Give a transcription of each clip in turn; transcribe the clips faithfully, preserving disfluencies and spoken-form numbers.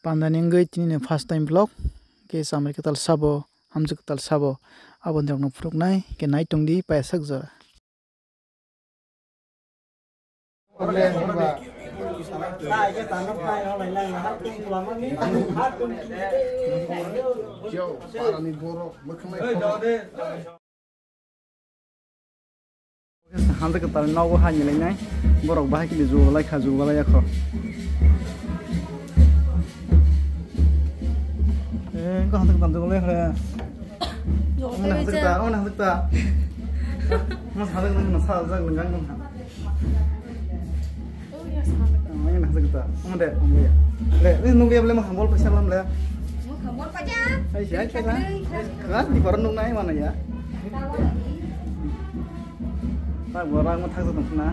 Panda ni wngwi tini ni first time vlog, ke samari kwtal sabo, hamjwk kwtal sabo, abo norok no phunuknai, ke nai tongdi paisa jora. Hamjwk kwtal nogo hai milainai. Borok bahai kini jugo lai kha, jugo lai yakho. Eh, ko hamjwk kwtal jugo lai kha. Ang hamjwk ta, ang hamjwk ta. Mas hamjwk nang sa jak nang nang. Ang yang hamjwk ta. Ang de, ang ya. Le, ni nung ya le ma hambol paisa lam le. Mo hambol paisa. Ai, si, ai, paisa. Kan di baru nung nai mana ya? Tak borang mo thak tong na.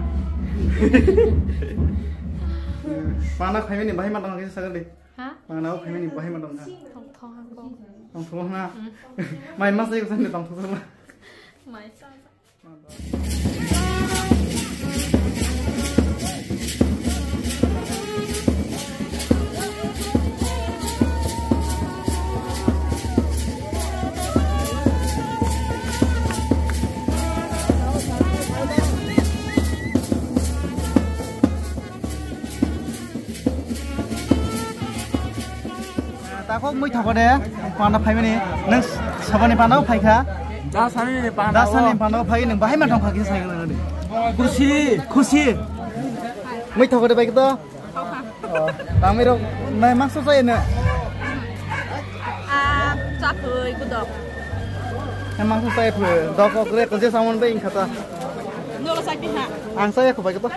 Mana khaimani bahai ma tong kisa sagadi. Ha? Mana khaimani bahai ma tong na. Tong thong ko. Tong thong na. Mai mas ayo sani tong thong na. Mai sa. Takhuk mui thogo de, panda phaimani. Nwng saboni panda phai kha? Da sani ni panda. Da sani panda phai, nwng bahai ma thong kha kisa sai nang de. Khusi. Khusi. Mui thogo de bai to. Tami rok nai makso sai ne. Ah, chakhoi kudok. Makso sai phu. Dok ok re ko je samon be in khata. Nolo sai ha. Ang sai ko bai to.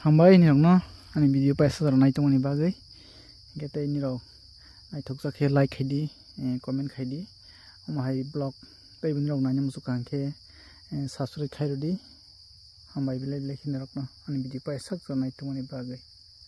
Hambai nirokno ani video paisa jora nai tongmani bagwi. Hwnkhe tei nirok naithokjak khe like khaidi, eh, comment khaidi. Omo hai vlog tei bini rok naina muchuk kha hwnkhe, eh, subscribe khairodi. Hambai belai belai khe nirokno ani video paisa jora nai tongmani bagwi.